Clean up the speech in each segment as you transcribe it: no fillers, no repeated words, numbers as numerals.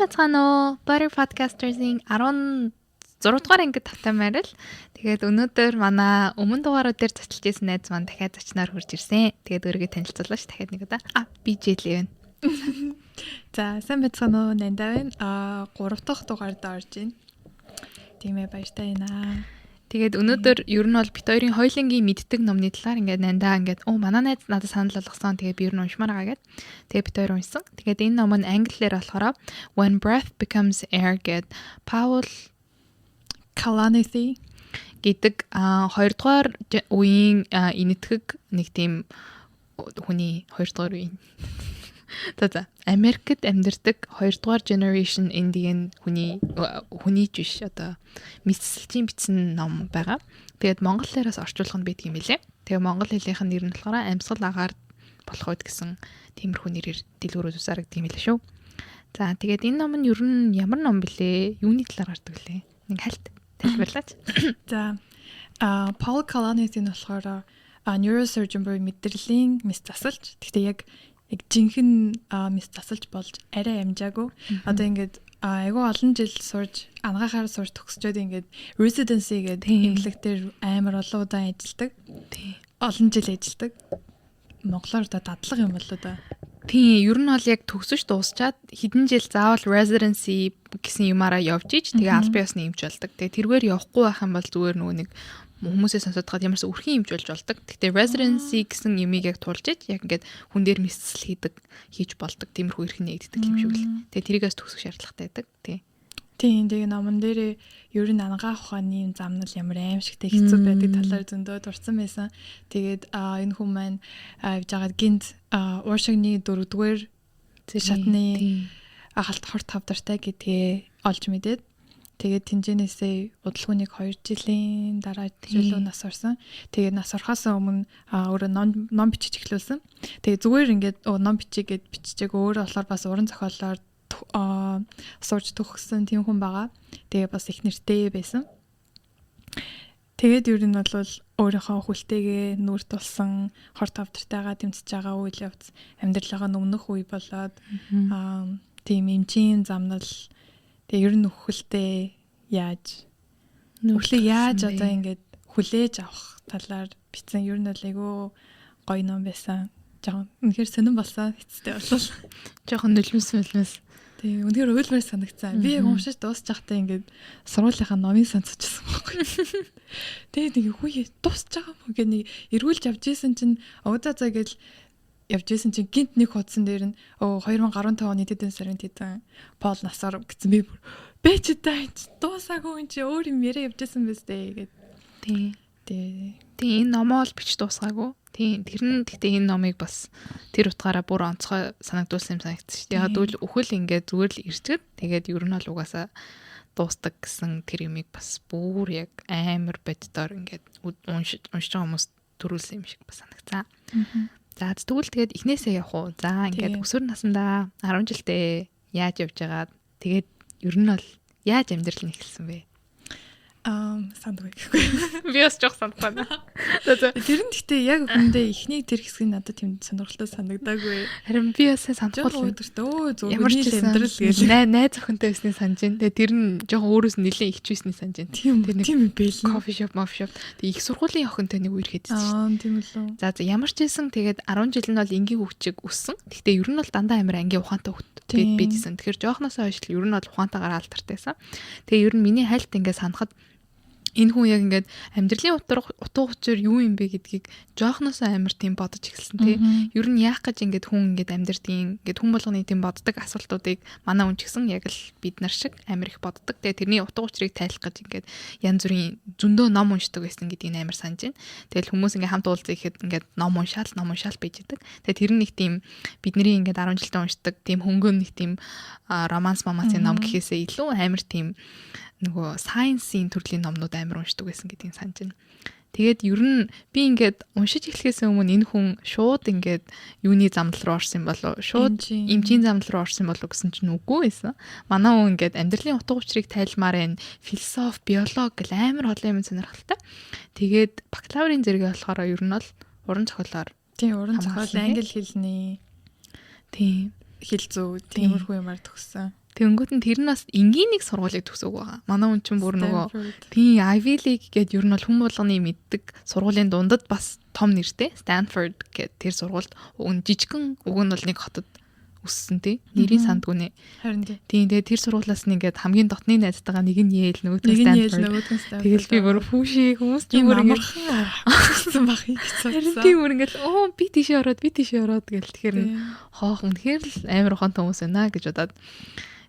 Сайн байцгаана уу? Butter Podcasters-ийн 16 дугаар ангид тавтай морил. Тэгээд өнөөдөр манай өмнө дугаарууд дээр зочилж ирсэн найз маань дахиад зочноор хурж ирсэн. Тэгээд өөрийгөө танилцуулаач дахиад нэг удаа. Би Жэли байна. За, сайн байцгаана уу? Нандаа байна. 3 дахь дугаард орж байна. Тийм ээ, баяртай байна. Тэгээд өнөөдөр ер нь бол бит хоёрын хоёулангийн мэддэг номны талаар ингээд Нандаа ингээд манай найз надад санал болгосон. Тэгээд би ер нь уншмаар байгаа гэд. Тэгээд бит хоёр уншсан. Тэгээд энэ ном нь англиэр болохоор When Breath Becomes Air гэд Paul Kalanithi гэдэг хоёрдугаар үеийн энэтхэг нэг тийм хүний, хоёрдугаар үеийн, за, Америкт амьдардаг хоёрдугаар generation Indian хүний ч биш, одоо мэс засалчийн бичсэн ном байгаа. Тэгээд монгол хэлээрээс орчуулга нь байдаг юм билээ. Тэгээ монгол хэлийнх нь нэр нь болохоор "Амьсгал агаар болох үед" гэсэн тиймэрхүү нэрээр дэлгүүрүүд усаарагддаг юм билээ шүү. За, тэгээд энэ ном нь ер нь ямар ном бэлээ? Юуны талаар гардаг вүлээ? Нэг хальт тайлбарлаач. За, Paul Kalanithi нь болохоор neurosurgeon буюу мэдрэлийн мэс засалч. Гэхдээ яг жинхэнэ мэс засалж болж арай амжаагүй. Одоо ингээд айгүй олон жил сурж, анагаахаар сурж төгсчөөд ингээд residency гэдэг эмнэлэг дээр амар олон удаан ажилладаг. Олон жил ажилладаг. Монголоор одоо дадлага юм болоо да. Тийм, ер нь бол яг төгсөж дуусчаад хэдэн жил заавал residency гэсэн юмараа явж иж тэгээ албан ёсны эмч болдог. Тэгээ тэргээр явахгүй байх юм бол зүгээр нөгөө нэг хүмүүсээ сонсоод гад ямарс өрхийн эмч болж болдог. Гэхдээ residency гэсэн юмыг яг тулж иж яг ингээд хүн дээр мэс засал хийдэг хийж болдог. Тиймэрхүү эрх нэгддэг юм шиг л. Тэгээ тэрийгээс төгсөх шаардлагатай байдаг. Тий. Тийм, тэгээ номон дээрээ ер нь анагаах ухааны замнал ямар аимшигтэй хэцүү байдаг талаар зөндөө дурдсан байсан. Тэгээд энэ хүн маань явж байгаад гинт уушигны дөрөвдүгээр шатны хаалт хорт хавдартай гэдгээ олж мэдээд, тэгээд тэнцэнээсээ удалгүй нэг 2 жилийн дараа жилүү нас орсон. Тэгээд нас орохоос өмнө өөрөө ном бичиж эхлүүлсэн. Тэгээд зүгээр ингээд ном бичиж гэд биччихээг, өөрөө болохоор бас уран зохиолоор сурж төгссөн тийм хүн байгаа. Тэгээ бас их нэртэй байсан. Тэгээд ер нь бол өөрийнхөө хүлтэйгээ нүүр тулсан, хорт хавдартайгаа тэмцэж байгаа үйл явц, амьдралынхаа өмнөх үе болоод тийм эмчийн замнал, тэгээ ер нь үхэлтэй яаж үхлийг яаж одоо ингээд хүлээж авах талаар бичсэн, ер нь бол айгүй гоё ном байсан. Жохон үнэхээр сонирн болсон эцэстээ бол. Жохон нулимс нулимс. Тийм, үнэхээр уйлмаар санагцсан. Би яг уншиж дуусчихтаа ингээд сургуулийнхаа номын сонсчихсан байхгүй. Тэгээд нэг хүү дуусч байгаа юм гэ нэг эргүүлж явж исэн чинь өө за за гэл явж исэн чинь гинт нэг хуудсан дээр нь 2015 оны тэдэн сарын тэдэн Пол нас оров гэсэн. Би бүр бэ чи та дуусаагүй, энэ чи өөр юм яриа явж исэн биз дээ гэд. Тийм. Тий. Тийм, энэ номоо л бич дуусгаагүй. Тийм, тэр нь гэхдээ энэ номыг бас тэр утгаараа бүр онцгой санагдуулсан юм санагдсан шүү дээ. Яг тэгвэл үхэл ингээд зүгээр л ирчгээд тэгээд ер нь бол угаасаа дуустдаг гэсэн тэр юмыг бас бүр яг амар боддоор ингээд уншиж уншиж байгаа хүмүүс төрүүлсэн юм шиг бас санагцсан. За, тэгвэл тэгээд эхнээсээ явах уу? За, ингээд өсвөр насндаа 10 жилдээ яаж явж байгаад, тэгээд ер нь бол яаж амьдрал нь эхэлсэн бэ? Сандгүй гэхгүй. Би бас жоох сандах байна. За за. Тэр нь гэхдээ яг үндэ эхний тэр хэсэг нь надад тийм сонирхолтой санагдаагүй. Харин би бас санахгүй. Өдөртөө өө зүгээр л амьдрал гээл. Найз охинтой байсныг санаж байна. Тэгээ тэр нь жоох өөрөөс нь нэлээд ихч байсныг санаж байна. Тийм, тэр нэг тийм юм байл. Coffee shop, moffee shop. Тэгээ их сургуулийн охинтой нэг үерхэд байсан шүү дээ. Тийм лөө. За за, ямар ч байсан тэгээд 10 жил нь бол энгийн хүүхчиг өссөн. Гэхдээ ер нь бол дандаа амар ангийн ухаантай хүүхд байжсэн. Тэгэхээр жоохноосоо хойш ер нь бол ухаантайгаар алдартай байсан. Тэгээ ер нь миний хальт ингээд санахад энэ хүн яг ингээд амьдралын утга учир юу юм бэ гэдгийг жоохноосоо амар тийм бодож эхэлсэн, тий. Ер нь яах гэж ингээд хүн ингээд амьдрдгийг, ингээд хүн болгоны тийм боддог асуултуудыг манай хүн ч гэсэн яг л бид нар шиг амар их боддог. Тэгээ тэрний утга учирыг тайлах гэж ингээд янз бүрийн зөндөө ном уншдаг байсан гэдгийг амар санаж байна. Тэгэл хүмүүс ингээд хамт уулзах ихэд ингээд ном уншаал, ном уншаал байж идэг. Тэгээ тэр нэг тийм бидний ингээд 10 жилдээ уншдаг тийм хөнгөн нэг тийм романс момансын ном гэхээсээ илүү амар тийм нөгөө science ын төрлийн номнууд амар уншдаг байсан гэдгийг санаж байна. Тэгээд ер нь би ингээд уншиж эхлэхээс өмнө энэ хүн шууд ингээд юуны замдал руу орсон юм болов, шууд эмчийн замдал руу орсон болов гэсэн чинь үгүй байсан. Манай хүн ингээд амьдралын утга учирыг тайлмаар байна. Философи, биологи гэл амар олон юм сонирхолтой. Тэгээд бакалаврын зэрэгээ болохоор ер нь бол уран зохиолоор Тийм, уран зохиол, англи хэлний тийм хэл зүй, тиймэрхүү юмар төгссөн. Тэнгүүт нь тэр нь бас энгийн нэг сургуулийг төгсөөг байгаа. Манай хүн чинь бүр нөгөө тийм Ivy League гэдэг ер нь бол хүн болгоны мэддэг сургуулийн дундад бас том нэртэй Stanford гэдэг тэр сургуульд уг нь жижигхэн уг нь бол нэг хотод өссөн тий. Нэрийн сандгүй нэ. Харин тий. Тийм, тэгээд тэр сургуулиас нь ингээд хамгийн дотны найзтайгаа нэг нь Yale, нөгөөх нь Stanford. Тэгэл би бүр хүүшээ хүмүүс ч бүр ингээд амархан байх гэж бодсон. Харин тийм, бүр ингээд оо би тийшээ ороод, би тийшээ ороод гэл, тэгэхээр хоох үнэхээр л амар ухаантай хүмүүс байна гэж бодоод.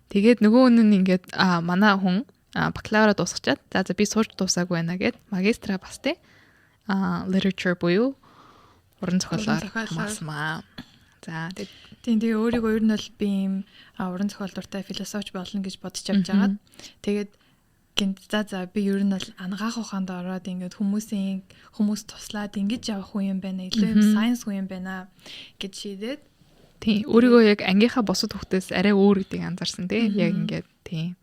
Тэгээд нөгөө хүн нь ингээд манай хүн бакалавра дуусгачаад, за за би сурч дуусаагүй байна гэд магистра бас тий literature буюу уран зохиолоор хамгаалсан. За, тэгээд тийм, тэгээ өөрийгөө ер нь бол би ийм уран зохиол дуртай философч болно гэж бодож явж байгаад, тэгээд гинт за за би ер нь бол анагаах ухаанд ороод ингээд хүмүүсийн хүмүүс туслаад ингэж явах хүн юм байна, илүү юм science хүн юм байна гэж шийдээд. Тийм, өөрийгөө яг ангийнхаа бусад хүүхдээс арай өөр гэдгийг анзаарсан тий, яг ингээд тийм.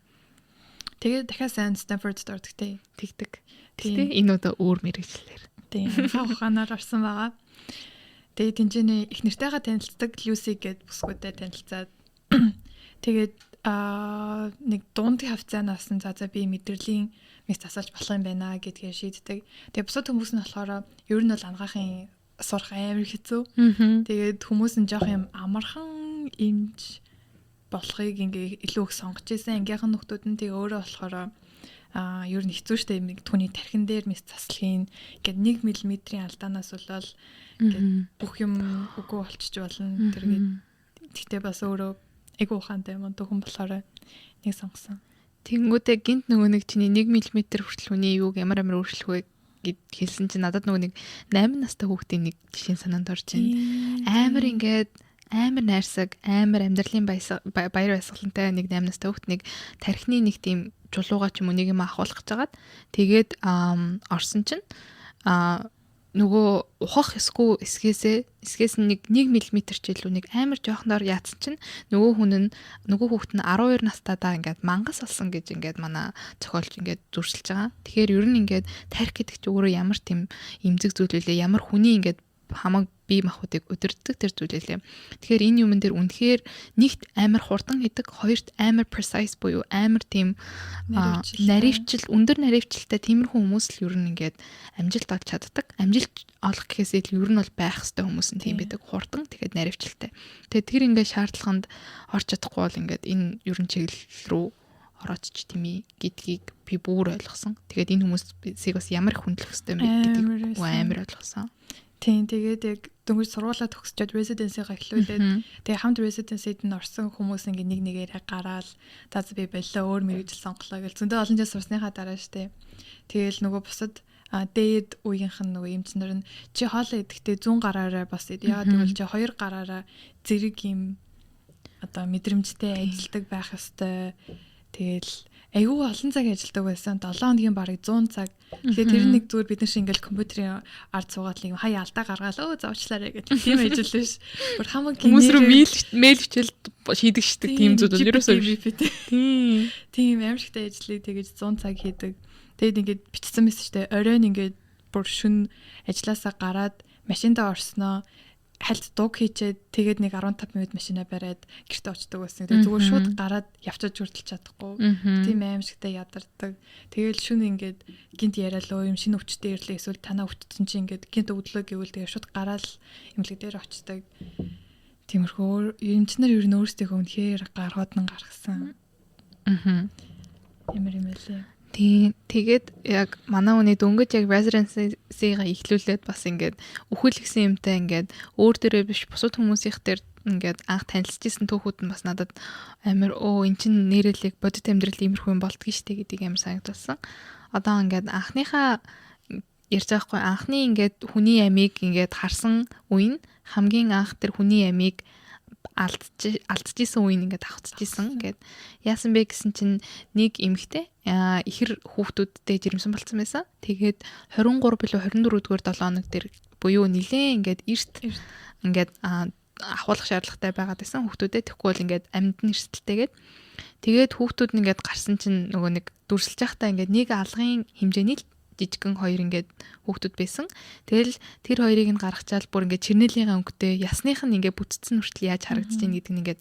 Тэгээд дахиад сайн Stanford-д ордог тий. Тэгдэг. Тэгтээ энэ удаа өөр мэргэжлээр. Тийм, анагаах ухаанаар орсон байгаа. Тэгээд тэнцэнэ их нэртэйгээ танилцдаг, Люси гэд бүсгүйтэй танилцаад, тэгээд нэг дунд хавцаанаас нь за за би мэдрэлийн мэс засалж болох юм байна гэдгээр шийддэг. Тэгээд бусад хүмүүс нь болохоор ер нь бол анагаахын сурах амар хэцүү. Тэгээд хүмүүс нь жоох юм амархан эмч болохыг ингээ илүү их сонгож исэн. Ангийнхан нөхдүүд нь тэгээ өөрөө болохоор ер нь хэцүү шттэ, нэг түүний тархин дээр мэс заслахын ингээд 1 мм-ийн алдаанаас болоод ингээд бүх юм үгүй болчих болно. Тэргээд тэгтээ бас өөрөө айгу ухаантай мундаг хүн болохоор нэг сонгосон. Тэнгүүтээ гинт нөгөө нэг чиний 1 мм хүртэл хүний юуг ямар амар өөрчлөх вэ гэд хэлсэн чинь надад нөгөө нэг 8 настай хүүхдийн нэг жишээ санаанд орж байна. Амар ингээд амар найрсаг, амар амьдралын баяр баясгалантай нэг 8 настай хүүхд нэг тархины нэг тийм чулууга ч юм уу нэг юм ахуулах гэж хагаад, тэгээд орсон чинь нөгөө ухах эсгүй эсгээсээ эсгээс нь нэг 1 мм ч илүү нэг амар жоохноор яатсан чинь нөгөө хүн нь, нөгөө хүүхэд нь 12 настайдаа ингээд мангас болсон гэж ингээд манай зохиолч ингээд зуршилж байгаа. Тэгэхээр ер нь ингээд тарих гэдэг чинь өөрөө ямар тийм эмзэг зүйл вүлээ, ямар хүний ингээд хамаг бие махбодыг удирддаг тэр зүйл лээ. Тэгэхээр энэ юмн дээр үнэхээр нэгт амар хурдан хийдэг, хоёрт амар precise буюу амар тийм наривчил, өндөр наривчлалтай тиймэрхүү хүмүүс л ер нь ингээд амжилт олж чаддаг. Амжилт олох гэхээс илүү ер нь бол байх хэвээр хүмүүс нь тийм байдаг. Хурдан, тэгээд наривчлалтай. Тэгээд тэр ингээд шаардлаганд орч чадахгүй бол ингээд энэ ер нь чиглэл рүү орооч ч тийм ээ гэдгийг би бүр ойлгосон. Тэгээд энэ хүмүүсийг бас ямар их хүндлэх хэвээр юм бэ гэдгийг амар ойлгосон. Тийм, тэгээд яг дөнгөж сургуулаа төгсчөөд residency-га эхлүүлээд, тэгээ хамт residency-д нь орсон хүмүүс ингээ нэг нэгээрээ гараал, за би боллоо, өөр мэргэжил сонголоо гэл зөндөө олон жил сурсныхаа дараа штэ. Тэгээл нөгөө бусад дээд үеийнх нь нөгөө эмчнэр нь чи хоолоо идэхдээ зүүн гараараа бас ид. Яагаад гэвэл чи хоёр гараараа зэрэг юм одоо мэдрэмжтэй ажилдаг байх ёстой. Тэгээл айгүй олон цаг ажилладаг байсан. 7 хоногийн бараг 100 цаг. Тэгэхээр тэр нэг зүгээр бид нар шиг ингээл компьютерийн ард суугаад л юм хаяа алдаа гаргаал өө зовчлаарэ гэдэг тийм ажил биш. Бүр хамаг хүмүүс рүү мэйл бичээл шийдэг шийдэг тийм зүйл бол ерөөсөө биш. Тийм. Тийм аимшигтай ажлыг тэгэж 100 цаг хийдэг. Тэгээд ингээд бичсэн мэс шүү дээ. Оройн ингээд бүр шүн ажилласаа гараад машиндаа орсноо хальт дуг хийчээд, тэгээд нэг 15 минут машина бариад гэрте очдог байсан. Тэгээд зүгээр шууд гараад явчаж хүртэл чадахгүй. Тийм аимшигтай ядардаг. Тэгэл шүн ингээд гинт яриад лөө юм шинэ өвчтэй ирлээ, эсвэл танаа өвчтсөн чи ингээд гинт өвдлөө гэвэл тэгээд шууд гараал эмнэлэг дээр очдог. Тиймэрхүү эмчнэр ер нь өөрсдийнхөө үнэхээр гаргууд нь гаргасан. Ямар юм бэ? Тийм. Тэгээд яг манай хүний дөнгөж яг residency-га эхлүүлээд бас ингээд үхэл гэсэн юмтай ингээд өөр дээрээ биш, бусад хүмүүсийнх дээр ингээд анх танилцж исэн түүхүүд нь бас надад амар өө эн чин нэрэлэг бодит амьдрал иймэрхүү юм болдгийг штэ гэдгийг амар санагдуулсан. Одоо ингээд анхныхаа ярьж байгаа хгүй, анхны ингээд хүний амийг ингээд харсан үе нь хамгийн анх тэр хүний амийг алдчихсэн үеийг ингээд авцчихсэн гэд. Яасан бэ гэсэн чинь нэг эмэгтэй ихэр хүүхдүүдтэй жирэмсэн болцсон байсан. Тэгээд 23 билүү 24 дугаар 7 хоног дээр буюу нилээн ингээд эрт ингээд ахуулах шаардлагатай байгаад байсан хүүхдүүдэд, тэгэхгүй бол ингээд амьд нь эрсдэлтэйгээд. Тэгээд хүүхдүүд нь ингээд гарсан чинь нөгөө нэг дүрсэлж байхдаа ингээд нэг алгын хэмжээний Жижигхэн хоёр ингээд хүүхдүүд байсан. Тэгэл тэр хоёрыг нь гаргачаал бүр ингээд чернилийнхаа өнгөтэй ясных нь ингээд бүтцэн хүртэл яаж харагдаж байна гэдэг нь ингээд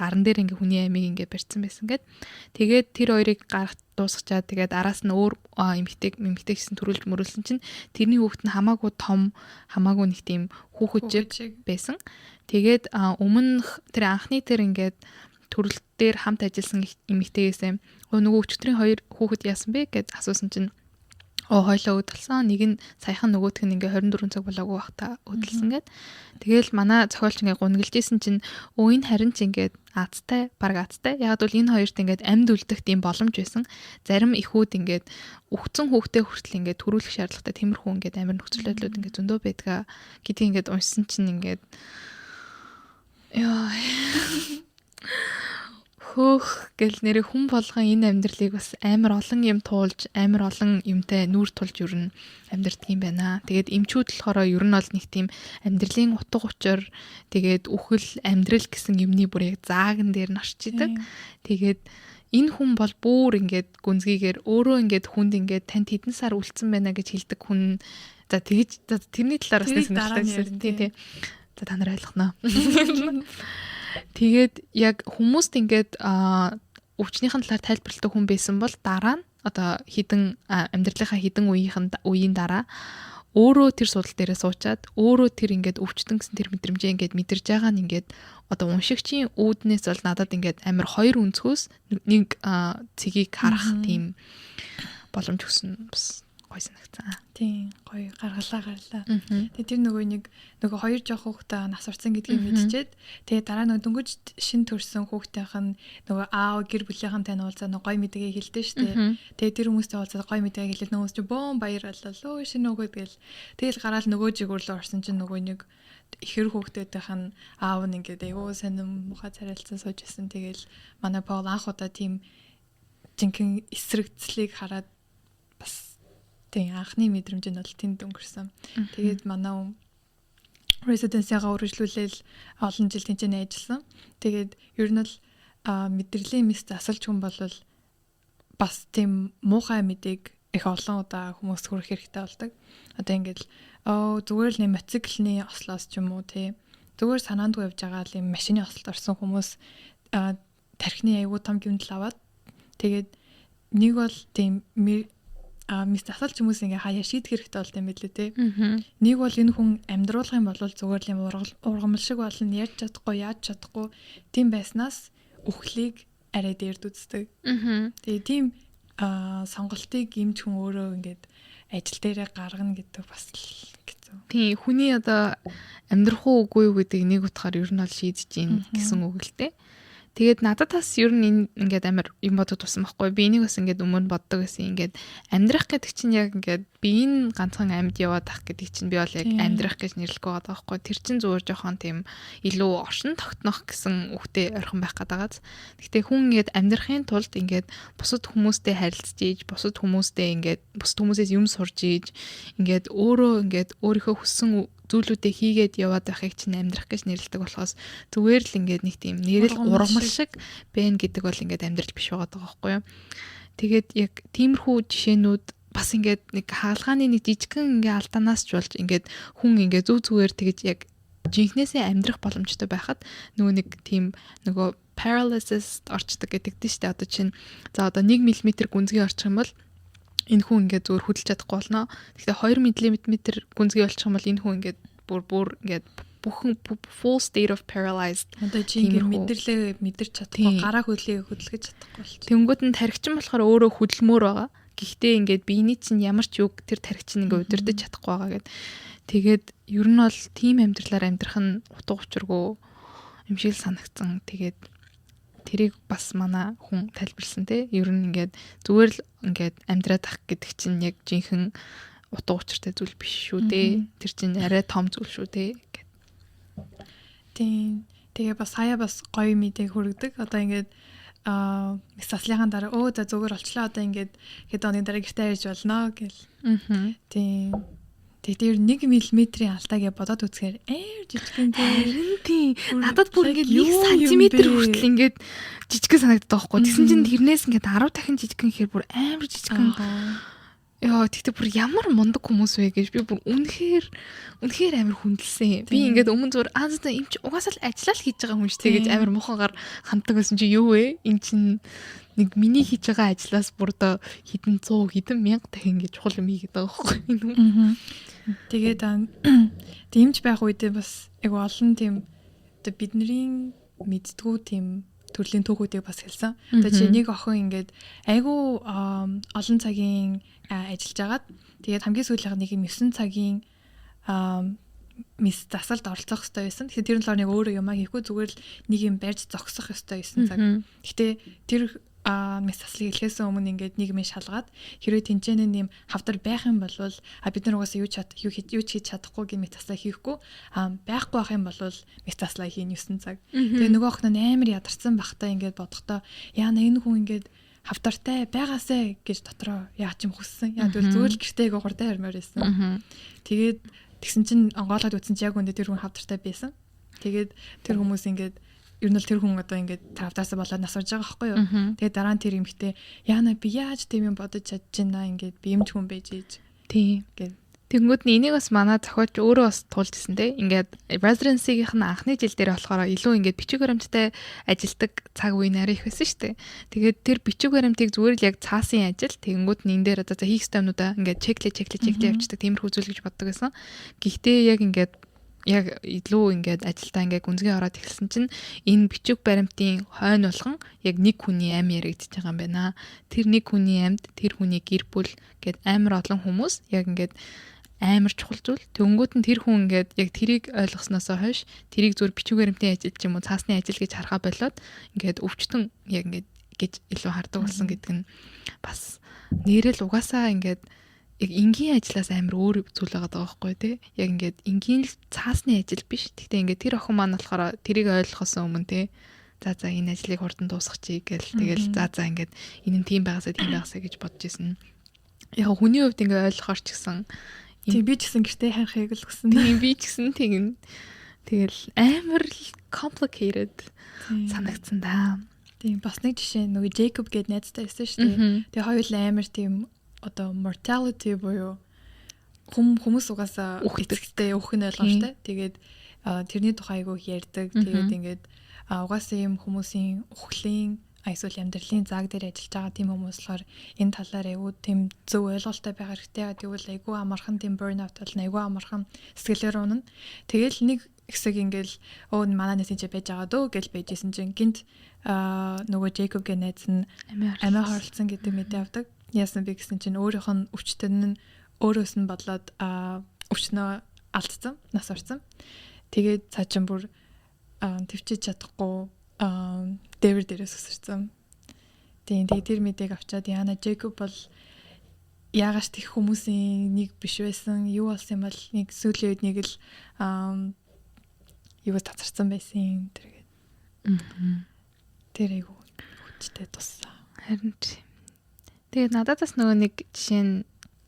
гаран дээр ингээд хүний амийг ингээд барьсан байсан гэд. Тэгээд тэр хоёрыг гаргах дуусгачаад тэгээд араас нь өөр эмэгтэй гэсэн төрүүлж мөрүүлсэн чинь тэрний хүүхэд нь хамаагүй том, хамаагүй нэг тийм хүүхэд байсан. Тэгээд өмнөх тэр анхны тэр ингээд төрөлт дээр хамт ажилласан эмэгтэйгээсээ нөгөө өчигдрийн хоёр хүүхэд яасан бэ гэд асуусан чинь хоёлоо өдөлсөн. Нэг нь саяхан, нөгөөх нь ингээ 24 цаг болоогүй байхдаа өдөлсөн гэд. Тэгэл манай зохиолч ингээ гуниглажсэн чинь энэ харин ч ингээд азтай, баг азтай. Яг бол энэ хоёрт ингээд амьд үлдэх тийм боломж байсан. Зарим эхүүд ингээд үхцэн хүүхдээ хүртэл ингээд төрүүлэх шаардлагатай тиймэрхүү ингээд амар нөхцөл байдлууд ингээд зөндөө байдгаа гэдгийг ингээд уншсан чинь ингээд яа хөөх гэл нэрээ хүн болгон энэ амьдралыг бас амар олон юм туулж, амар олон юмтай нүүр тулж ер нь амьдрдаг юм байна. Тэгээд эмчүүд болохоор ер нь бол нэг тийм амьдралын утга учир, тэгээд үхэл, амьдрал гэсэн юмны бүр яг зааган дээр нь орчидаг. Тэгээд энэ хүн бол бүр ингээд гүнзгийгээр өөрөө ингээд хүнд ингээд танд хэдэн сар үлдсэн байна гэж хэлдэг хүн. За тэгэж тэрний талаар бас нэг сонирхолтой. Тий. За та нар ойлгоно. Тэгээд яг хүмүүст ингээд өвчнийхэн талаар тайлбарладаг хүн байсан бол дараа нь одоо хідэн амьдралынхаа хідэн үеийн дараа өөрөө тэр судал дээрээ суучаад өөрөө тэр ингээд өвчтөн гэсэн тэр мэдрэмжээ ингээд мэдэрж байгаа нь ингээд одоо уншигчийн үүднээс бол надад ингээд амар хоёр өнцгөөс нэг цэгийг харах тийм боломж өгсөн, бас гоё санагцсан. Тийм, гоё гарлаа. Тэгээ тэр нөгөө нэг нөгөө хоёр жоох хүүхдээ нас орсон гэдгийг мэдчихэд тэгээ дараа нөгөө дөнгөж шин төрсэн хүүхдийнх нь нөгөө аав гэр бүлийнхэнтэй уулзаа нөгөө гоё мэдээгээ хэлдэ штэ. Тэгээ тэр хүмүүстэй уулзаад гоё мэдээгээ хэлээд нөгөөс чи бөөн баяр боллоо. Өө шинэ хүүхэд гэл. Тэгэл гараал нөгөө жигүүрлөө орсон чинь нөгөө нэг ихэр хүүхдүүдийнх нь аав нь ингээд айгуу сонирм муухай царайлцсан сууж исэн. Тэгэл манай Пол анх удаа тийм жинхэнэ эсрэгцлийг хараад бас тийм анхны мэдрэмж нь бол тэнд өнгөрсөн. Тэгээд манай residency-гаа үргэлжлүүлээл олон жил тэнцэнэ ажилласан. Тэгээд ер нь л мэдрэлийн мэс засалж хүн бол бас тийм муухай мэдээг их олон удаа хүмүүст хүргэх хэрэгтэй болдог. Одоо ингээд зүгээр л нэг мотоциклны ослоос ч юм уу тий. Зүгээр санаандгүй явж байгаа л юм машины ослолд орсон хүмүүс тархины аягүй том гэмтэл аваад тэгээд нэг бол тийм мис засалж хүмүүс ингээ хаяа шийдэх хэрэгтэй болт юм билээ те. Нэг бол энэ хүн амьдруулах юм бол зүгээр л юм ургамал шиг болно, ярьж чадахгүй, яаж чадахгүй тийм байснаас үхлийг арай дээр дүцдэг. Тэгээ тийм сонголтыг эмч хүн өөрөө ингээд ажил дээрээ гаргана гэдэг бас л хэцүү. Тийм, хүний одоо амьдрах уу үгүй юу гэдэг нэг утгаар ер нь бол шийдэж гин гэсэн үг л те. Тэгээд надад бас ер нь энэ ингээд амар юм бодод тусан байхгүй. Би энийг бас ингээд өмнө боддог гэсэн. Ингээд амьдрах гэдэг чинь яг ингээд би энэ ганцхан амьд яваад ах гэдэг чинь би бол яг амьдрах гэж нэрлэхгүй байгаа байхгүй. Тэр чинь зүгээр жоохон тийм илүү оршин тогтнох гэсэн үгтэй ойрхон байх гэдэг байгааз. Гэхдээ хүн ингээд амьдрахын тулд ингээд бусад хүмүүстэй харилцаж ийж, бусад хүмүүстэй ингээд бусад хүмүүсээс юм сурж ийж, ингээд өөрөө ингээд өөрийнхөө хүссэн зүйлүүдээ хийгээд яваад байхыг чинь амьдрах гэж нэрлэдэг болохоос зүгээр л ингээд нэг тийм нэрэл ургамал шиг байна гэдэг бол ингээд амьдрал биш байгаа байхгүй юу. Тэгээд яг тиймэрхүү жишээнүүд бас ингээд нэг хаалгааны нэг жижигхэн ингээ алдаанаас ч болж ингээд хүн ингээ зүг зүгээр тэгэж яг жинхнээсээ амьдрах боломжтой байхад нөгөө нэг тийм нөгөө paralysis орчдөг гэдэг дээ шүү дээ. Одоо чинь за одоо 1 мм гүнзгий орчих юм бол энэ хүн ингээд зүгээр хөдөлж чадахгүй болно. Тэгэхээр 2 мм гүнзгий болчих юм бол энэ хүн ингээд бүр ингээд бүхэн full state of paralyzed. Одоо чи ингээд мэдэрлээ мэдэрч чадахгүй, гараа хөдлөе хөдөлгөж чадахгүй болчих. Тэнгүүд нь тархичин болохоор өөрөө хөдөлмөр байгаа. Гэхдээ ингээд биений чинь ямар ч юг тэр тархичин ингээд удирдах чадахгүй байгаа гэд. Тэгээд ер нь бол тийм амьдралаар амьдрах нь утга учиргүй юм шиг л санагдсан. Тэгээд тэрийг бас манай хүн тайлбарлсан те. Ер нь ингээд зүгээр л ингээд амьдраад ах гэдэг чинь яг жинхэнэ утга учиртай зүйл биш шүү дээ. Тэр чинь арай том зүйл шүү дээ гэд. Тийм. Тэгээ бас хаяа бас гоё мэдээг хүргэдэг. Одоо ингээд мис заслынхаа дараа өө за зүгээр олчлоо одоо ингээд хэд оны дараа гэртээ ярьж болно гэл. Тийм. Тэгээ тэр 1 мм-ийн алдаа гэж бодоод үзэхээр амар жижигхэн тийм. Харин тийм. Надад бүр ингээд 1 см хүртэл ингээд жижигхэн санагддаг байхгүй. Тэгсэн чинь тэрнээс ингээд 10 дахин жижигхэн гэхээр бүр амар жижигхэн. Йоо, тэгтээ бүр ямар мундаг хүмүүс вэ гэж би бүр үнэхээр үнэхээр амар хүндэлсэн. Би ингээд өмнө зүгээр аа зэ эмч угаасаа л ажиллаа л хийж байгаа хүн шүү дээ гэж амар муухайгаар ханддаг байсан чи юу вэ? Эн чин нэг миний хийж байгаа ажлаас бүр одоо хэдэн зуун хэдэн мянга дахин ингэж чухал юм хийгээд байгаа байхгүй юу? Тэгээд эмч байх үедээ бас айгу олон тийм одоо бидний мэддгүү тийм төрлийн түүхүүдийг бас хэлсэн. Одоо чи нэг охин ингээд айгу олон цагийн ажиллаж агаад тэгээд хамгийн сүүлийнх нэг юм 9 цагийн мэс засалд оролцох хэрэгтэй байсан. Тэгэхээр тэр нь болохоор нэг өөрөө юмаа хийхгүй зүгээр л нэг юм барьж зогсох ёстой 9 цаг. Гэхдээ тэр мэс заслыг хэлэхээс өмнө ингээд нэг юм шалгаад хэрвээ тэнцэнэ нэм хавдар байх юм бол а бид нар угаасаа юу чад юу юу ч хийж чадахгүй гэх мэт заслаа хийхгүй а байхгүй байх юм бол мэс заслаа хийн 9 цаг. Тэгээ нөгөө охин нь амар ядарсан бахтаа ингээд бодохдоо яана энэ хүн ингээд хавдартай байгаасай гэж дотроо яа ч юм хүссэн. Яа тэгвэл зүгээр л гэртээ айгу хурдан хармаар байсан. Тэгээд тэгсэн чинь онгоолоод үзсэн чи яг үндэ тэр хүн хавдартай байсан. Тэгээд тэр хүмүүс ингээд ер нь л тэр хүн одоо ингээд травдаасаа болоод нас орж байгаа байхгүй юу. Тэгээд дараа нь тэр эмэгтэй яана би яаж тийм юм бодож чадчихна ингээд би эмч хүн байж ээж. Тийм. Гэт. Тэнгүүд нь энийг бас манай зохиолч өөрөө бас туулж ирсэн те. Ингээд residency-гийнх нь анхны жил дээр болохоор илүү ингээд бичиг баримттай ажилдаг цаг үе нарай их байсан шүү дээ. Тэгээд тэр бичиг баримтыг зүгээр л яг цаасын ажил тэгэнгүүт нь энэ дээр одоо за хийх ёстой юмнуудаа ингээд check лээ check лээ check лээ явчихдаг тиймэрхүү зүйл гэж боддог байсан. Гэхдээ яг ингээд яг илүү ингээд ажилдаа ингээд гүнзгий ороод эхэлсэн чинь энэ бичиг баримтын хойно болгон яг нэг хүний ам яригдчихэж байгаа юм байна. Тэр нэг хүний амьд, тэр хүний гэр бүл гээд амар олон хүмүүс яг ингээд амар чухал зүйл. Тэнгүүт нь тэр хүн ингээд яг тэрийг ойлгосноосоо хойш тэрийг зүгээр бичиг баримтын ажил ч юм уу цаасны ажил гэж харахаа болоод ингээд өвчтөн яг ингээд гэж илүү хардаг болсон гэдэг нь бас нэрэл угаасаа ингээд яг энгийн ажлаас амар өөр зүйл байгаа даа байхгүй тий. Яг ингээд энгийн л цаасны ажил биш. Гэхдээ ингээд тэр охин маань болохоор тэрийг ойлгохоос өмнө тий. За за энэ ажлыг хурдан дуусгачих гээл тэгэл за за ингээд энэ нь тийм байгаасаа тийм байгаасаа гэж бодож исэн. Яг хүний хувьд ингээд ойлгохоор ч гэсэн Тийм би ч гэсэн гэртээ харахыг л хүсэн. Тийм би ч гэсэн тэгнэ. Тэгэл амар л complicated санагдсан да. Тийм бас нэг жишээ нөгөө Jacob гээд найзтай байсан шүү дээ. Тэгээ хоёул амар тийм одоо mortality буюу хүмүүс угаасаа эцэгтэй өөх нь ойлгомжтой. Тэгээд тэрний тухай айгүйх ярьдаг. Тэгээд ингээд угаасаа юм хүмүүсийн үхлийн эсвэл амьдралын зааг дээр ажиллаж байгаа тийм хүмүүс болохоор энэ талаар айгүй тийм зөв ойлголттой байх хэрэгтэй. Тэгвэл айгүй амархан тийм burn out болно. Айгүй амархан сэтгэлээр унана. Тэгэл нэг хэсэг ингээл өө манай найз энэ байж байгаа дөө гэж байжсэн чинь гинт нөгөө Jacob гэх найз нь амиа хорлцсон гэдэг мэдээ авдаг. Яасан бэ гэсэн чинь өөрийнх нь өвчтөн нь өөрөөс нь бодлоод өвчнөө алдсан, нас орсон. Тэгээд цаа чин бүр төвчиж чадахгүй дээвэр дээрээс өсөрсөн. Тийм тэгээд тэр мэдээг авчаад Яна Джейкоб бол яагаш тех хүмүүсийн нэг биш байсан. Юу болсон юм бол нэг сүүлийн үед нэг л юу татарсан байсан тэргээд. Тэр айгу хүчтэй туссан. Харин тэгээд надад бас нөгөө нэг жишээ нь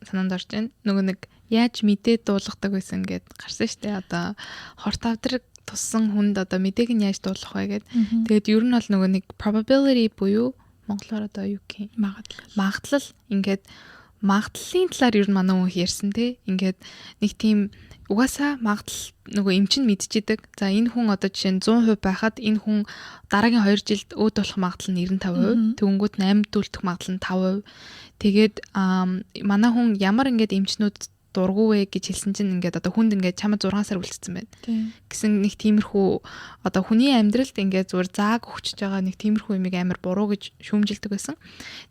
санаанд орж байна. Нөгөө нэг яаж мэдээ дуулгадаг байсан гэд гарсан штэ. Одоо хорт авдраг туссан хүнд одоо мэдээг нь яаж дуулгах вэ гэд. Тэгээд ер нь бол нөгөө нэг probability буюу монголоор одоо юу гэх юм? Магадлал. Магадлал ингээд магадлалын талаар ер нь манай хүн ярьсан те. Ингээд нэг тийм угаасаа магадлал нөгөө эмч нь мэдчихэдэг. За энэ хүн одоо жишээ нь 100% байхад энэ хүн дараагийн 2 жилд өөд болох магадлал нь 95%, тэгэнгүүт нь амьд үлдэх магадлал нь 5%. Тэгээд манай хүн ямар ингээд эмчнүүд дургу вэ гэж хэлсэн чинь ингээд одоо хүнд ингээд чамд 6 сар үлдсэн байна. Гэсэн нэг тиймэрхүү одоо хүний амьдралд ингээд зүгээр зааг өгчөж байгаа нэг тиймэрхүү юмыг амар буруу гэж шүүмжилдэг байсан.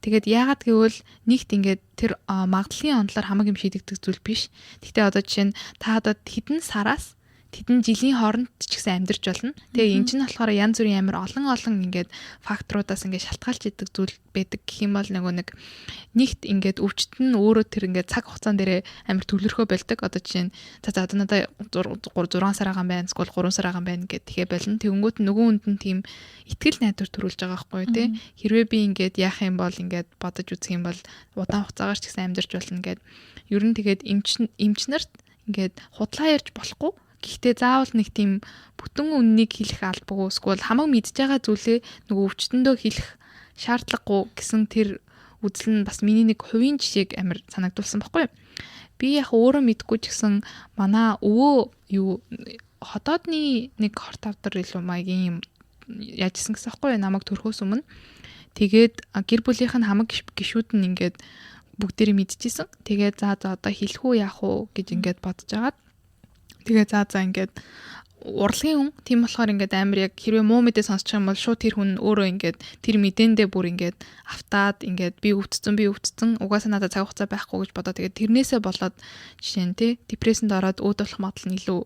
Тэгээд яагаад гэвэл нэгт ингээд тэр магадлалын онолоор хамаг юм шийдэгдэх зүйл биш. Гэхдээ одоо жишээ нь та одоо хэдэн сараас тэдэн жилийн хооронд ч гэсэн амьдарч болно. Тэгээ эн чинь болохоор янз бүрийн амар олон олон ингээд факторуудаас ингээд шалтгаалж идэг зүйл байдаг гэх юм бол нөгөө нэг нэгт ингээд өвчт нь өөрөө тэр ингээд цаг хугацаан дээрээ амар төвлөрхөө болдог. Одоо жишээ нь за за одоо надад 6 сар байгаа юм байна, эсвэл 3 сар байгаа юм байна гэд тэгэхээр болно. Тэгэнгүүт нөгөө хүнд нь тийм итгэл найдвар төрүүлж байгаа байхгүй тий. Хэрвээ би ингээд яах юм бол ингээд бодож үзэх юм бол удаан хугацаагаар ч гэсэн амьдарч болно гэд. Ер нь тэгээд эмч нарт ингээд худлаа ярьж болохгүй. Гэхдээ заавал нэг тийм бүтэн үннийг хэлэх албагүй эсвэл хамаг мэдж байгаа зүйлээ нөгөө өвчтөндөө хэлэх шаардлагагүй гэсэн тэр үзэл нь бас миний нэг хувийн жишээг амар санагдуулсан байхгүй юу? Би яг өөрөө мэдгүй ч гэсэн манай өвөө юу ходоодны нэг хорт хавдар илүү маягийн юм яажсэн гэсэн байхгүй юу? Намайг төрхөөс өмнө. Тэгээд гэр бүлийнх нь хамаг гишүүд нь ингээд бүгдээрээ мэдчихсэн. Тэгээд за за одоо хэлэх үү яах уу гэж ингээд бодож агаад тэгээ за за ингээд урлагийн хүн тийм болохоор ингээд амар яг хэрвээ муу мэдээ сонсчих юм бол шууд тэр хүн өөрөө ингээд тэр мэдээндээ бүр ингээд автаад ингээд би өвдсөн би өвдсөн угаасаа надад цаг хугацаа байхгүй гэж бодоод тэгээд тэрнээсээ болоод жишээ нь тий депрессэнд ороод өөд болох магадлал нь илүү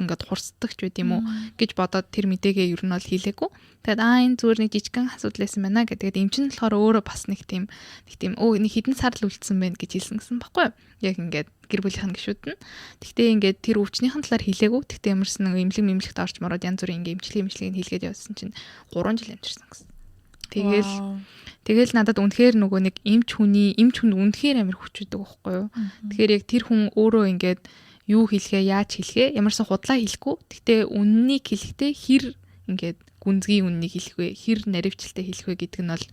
ингээд хурцдаг ч байд юм уу гэж бодоод тэр мэдээгээ ер нь бол хийлээгүй. Тэгээд аа энэ зүгээр нэг жижигхэн асуудал байсан байна гэдэг. Тэгээд эмч нь болохоор өөрөө бас нэг тийм өө нэг хэдэн сар л үлдсэн байна гэж хэлсэн гэсэн баггүй юу? Яг ингээд гэр бүлийнх нь гишүүд нь. Тэгтээ ингээд тэр өвчнийхэн талаар хэлээгүй. Тэгтээ ямарсан нэг эмнэлэг мэмлэгт орч мороод янз бүрийн ингээд эмчилгээ эмчилгээг хийлгээд явсан чинь 3 жил амжирсан гэсэн. Тэгэл надад үнэхээр нөгөө нэг эмч хүний эмч хүнд үнэхээр амар хүч өгдөг байхгүй юу? Тэгэхээр яг тэр хүн өөрөө ингээд юу хэлэхээ, яаж хэлэхээ, ямарсан худлаа хэлэхгүй. Тэгтээ үннийг хэлэхдээ хэр ингээд гүнзгий үннийг хэлэх вэ, хэр наривчлалтай хэлэх вэ гэдэг нь бол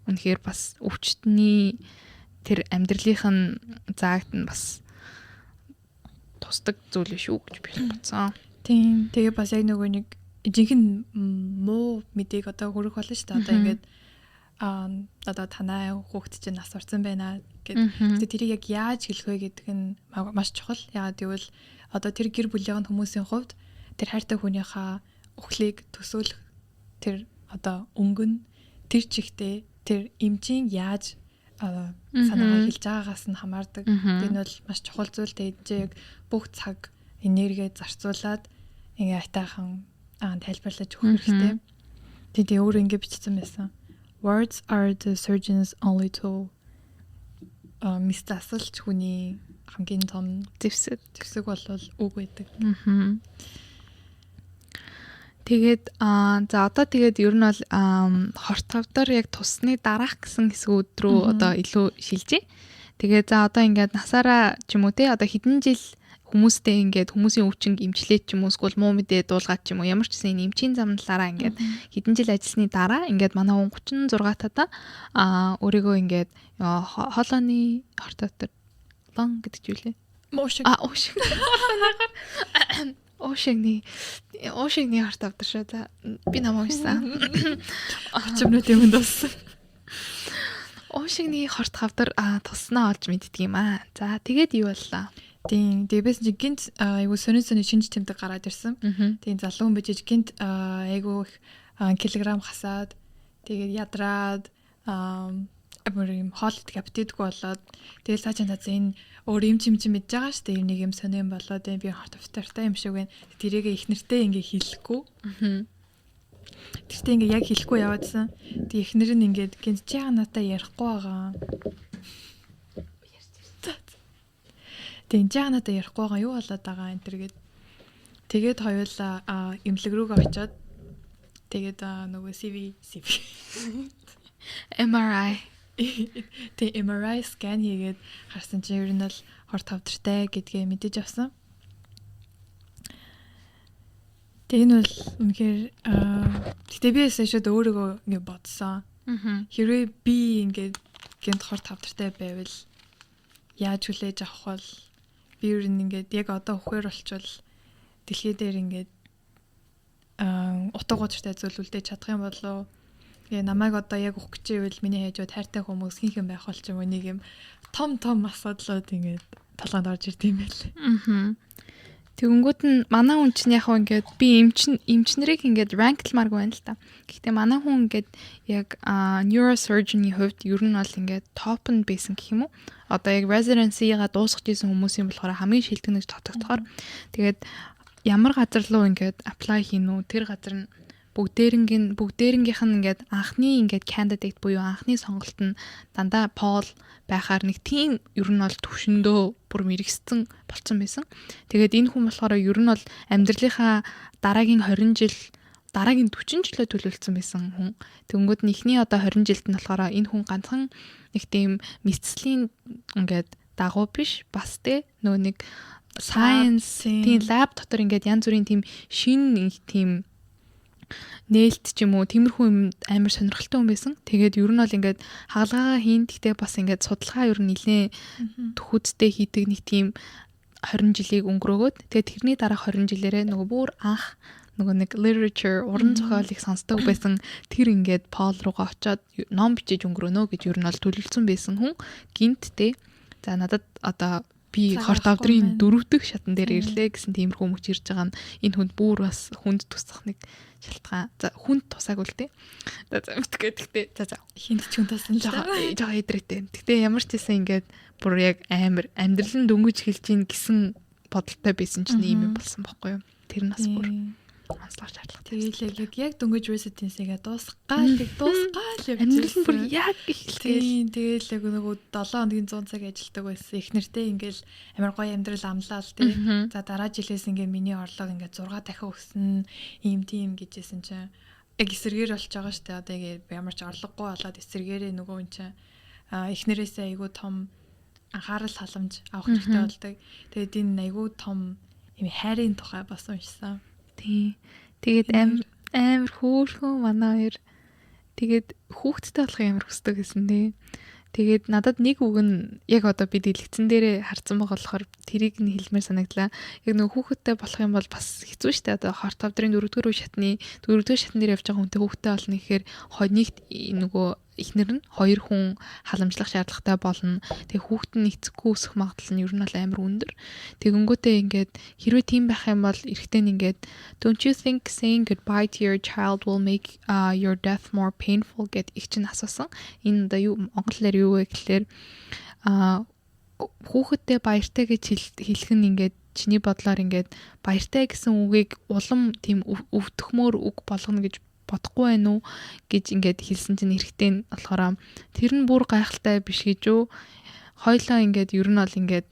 үнэхээр бас өвчтний тэр амьдралынх нь заагт нь бас тусдаг зүйл биш үү гэж би бодсон. Тийм. Тэгээ бас яг нөгөө нэг жинхэнэ муу мэдээг одоо хүрэх болно шүү дээ. Одоо ингээд одоо танай хүүхэд чинь нас барсан байна гэд. Гэтэ тэрийг яг яаж хэлэх вэ гэдэг нь маш чухал. Яагаад гэвэл одоо тэр гэр бүлийн хүмүүсийн хувьд тэр хайртай хүнийхээ өхлийг төсөөлөх тэр одоо өнгө нь тэр чигтээ тэр эмчийн яаж санаагаа хэлж байгаагаас нь хамаардаг. Энэ бол маш чухал зүйл. Тэгээд яг бүх цаг энерги зарцуулаад ингээ айтайхан тайлбарлаж өгөх хэрэгтэй. Тэгээд өөр ингээ бичсэн байсан. Words are the surgeon's only tool. Мэс засалч хүний хамгийн том зэвсэг зэвсэг бол үг байдаг. Тэгээд за одоо тэгээд ер нь бол хорт хавдар яг тусны дараах гэсэн хэсгүүд рүү одоо илүү шилжээ. Тэгээд за одоо ингээд насаараа ч юм уу те одоо хэдэн жил хүмүүстэй ингээд хүмүүсийн өвчнөг эмчлээд ч юм уу эсвэл муу мэдээ дуулгаад ч юм уу ямар ч гэсэн энэ эмчийн замналаараа ингээд хэдэн жил ажилласны дараа ингээд манай хүн 36 тадаа өөрийгөө ингээд хоолойны хорт хавдар лон гэдэг ч юу лээ. Уушиг. Уушиг. Уушигны хорт хавдар шүү. За би намаа уншсан. 30 минутын өмнө дууссан. Уушигны хорт хавдар туснаа олж мэддэг юм аа. За тэгээд юу боллоо? Тийм. Тэгээс чи гинт айгу сонин сонин шинж тэмдэг гараад ирсэн. Тийм залуу хүн бижиж гинт айгу их килограмм хасаад тэгээд ядраад амар юм хоол идэх аппетитгүй болоод тэгэл цаашаа цаашаа энэ өөр юм чим чим мэдж байгаа шүү дээ. Нэг юм сонин болоод би хорт хавдартай юм шиг байна. Тэрийгээ их нэртэй ингээ хэлэхгүй. Тэртээ ингээ яг хэлэхгүй яваадсан. Тэг их нэр нь ингээд гинт чи яа надаа ярихгүй байгаа. Тэг энэ жаа надаа ярихгүй байгаа юу болоод байгаа энэ төр гээд тэгээд хоёулаа эмнэлэг рүүгээ очиод тэгээд нөгөө CV MRI тэг MRI scan хийгээд харсан чинь ер нь бол хорт хавдартай гэдгээ мэдэж авсан. Тэг энэ бол үнэхээр гэтээ би эсэ шууд өөрийгөө ингэ бодсон. Хэрвээ би ингээд гэнт хорт хавдартай байвал яаж хүлээж авах вэ? Би ер нь ингээд яг одоо үхээр болчвол дэлхий дээр ингээд утга учиртай зүйл үлдээж чадах юм болов. Тэгээ намайг одоо яг өгөх гэж ивэл миний хажууд хайртай хүмүүс хин хэн байх бол ч юм уу нэг юм том том асуудлууд ингээд толгойд орж ирд юм байл. Тэгэнгүүт нь манай хүн чинь яг ингээд би эмч нарыг ингээд ранклмааргүй байна л та. Гэхдээ манай хүн ингээд яг neurosurgeon-ы хувьд ер нь бол ингээд топ нь байсан гэх юм уу? Одоо яг residency-га дуусгаж исэн хүмүүсийн болохоор хамгийн шилдэг гэж тогтохдохоор тэгээд ямар газар руу ингээд apply хийн үү? Тэр газар нь бүгдээрэнгийнх нь ингээд анхны ингээд candidate буюу анхны сонголт нь дандаа Пол байхаар нэг тийм ер нь бол төвшөндөө бүр мэрэгсцэн болцсон байсан. Тэгээд энэ хүн болохоор ер нь бол амьдралынхаа дараагийн 20 жил дараагийн 40 жилөө төлөвлөсөн байсан хүн. Тэгэнгүүт нь эхний одоо 20 жилд нь болохоор энэ хүн ганцхан нэг тийм мэдслийн ингээд дагуу биш бас те нөгөө нэг science тийм lab дотор ингээд янз бүрийн тийм шинэ тийм Нээлт ч юм уу, тиймэрхүү юм амар сонирхолтой хүн байсан. Тэгээд ер нь бол ингээд хагалгаагаа хийн, гэхдээ бас ингээд судалгаа ер нь нэлээд төхөдтэй хийдэг нэг тийм 20 жилийг өнгөрөөгөөд, тэгээд тэрний дараах 20 жилээрээ нөгөө бүр анх нөгөө нэг literature, уран зохиолыг сонсдог байсан тэр ингээд Пол руугаа очиод ном бичиж өнгөрөөнө гэж ер нь бол төлөвлөсөн байсан хүн гинт те, за, надад одоо би хорт ховдрын дөрөв дэх шатан дээр ирлээ гэсэн тиймэрхүү мөч ирж байгаа нь энэ хүнд бүр бас хүнд тусах нэг шалтгаан. За, хүнд тусаагүй л те. За за, мэдгүй, гэхдээ за за. Хүнд ч хүн туссан л. Жоо идрээтэй. Гэхдээ ямар ч байсан ингээд бүр яг амар амьдрал нь дөнгөж эхэлж гин гэсэн бодолтой байсан чинь ийм юм болсон бохгүй юу? Тэр нь бас бүр онцлог шаардлагатай. Тэгээл яг дөнгөж residency-гээ дуусгаал яг дуусгаал явж. Амьдрал нь бүр яг эхэлгээл. Тэгээл яг нөгөө 7 хоногийн 100 цаг ажилладаг байсан. Их нэртэй ингээл амар гоё амьдрал амлаал тий. За, дараа жилээс ингээ миний орлого ингээ 6 дахин өснө, ийм тийм гэжсэн чинь яг эсэргээр болж байгаа штэ. Одоо яг ямар ч орлогогүй болоод эсэргээрээ нөгөө хүн чинь эхнэрээсээ айгүй том анхаарал халамж авах хэрэгтэй болдог. Тэгээд энэ айгүй том юм хайрын тухай бас уншсан. Тий. Тэгээд амар амар хөөрхөн манай хоёр. Тэгээд хүүхэдтэй болохыг амар хүсдэг гэсэн тий. Тэгээд надад нэг үг нь яг одоо би дэлгэцэн дээрээ харцсан байгаа болохоор тэрийг нь хэлмээр санагдлаа. Яг нөгөө хүүхэдтэй болох юм бол бас хэцүү шттэ. Одоо хорт ховдрын дөрөвдүгээр үе шатны, дөрөвдүгээр шатн дээр явж байгаа хүнтэй хүүхэдтэй болно гэхээр нэгт нөгөө эхнэр нь хоёр хүн халамжлах шаардлагатай болно. Тэгээ хүүхэд нь эцэггүй өсөх магадлал нь ер нь бол амар өндөр. Тэгэнгүүтээ ингээд хэрвээ тийм байх юм бол эрэгтэй нь ингээд "Don't you think saying goodbye to your child will make your death more painful?" гэд их чинь асуусан. Энэ одоо юу, монголоор юу вэ гэхлээр хүүхэдтэй баяртай гэж хэлэх нь ингээд чиний бодлоор ингээд баяртай гэсэн үгийг улам тийм өвдөхмөр үг болгоно гэж бодохгүй байна уу гэж ингээд хэлсэн чинь эрэгтэй нь болохоор тэр нь бүр гайхалтай биш гэж юу, хоёлоо ингээд ер нь бол ингээд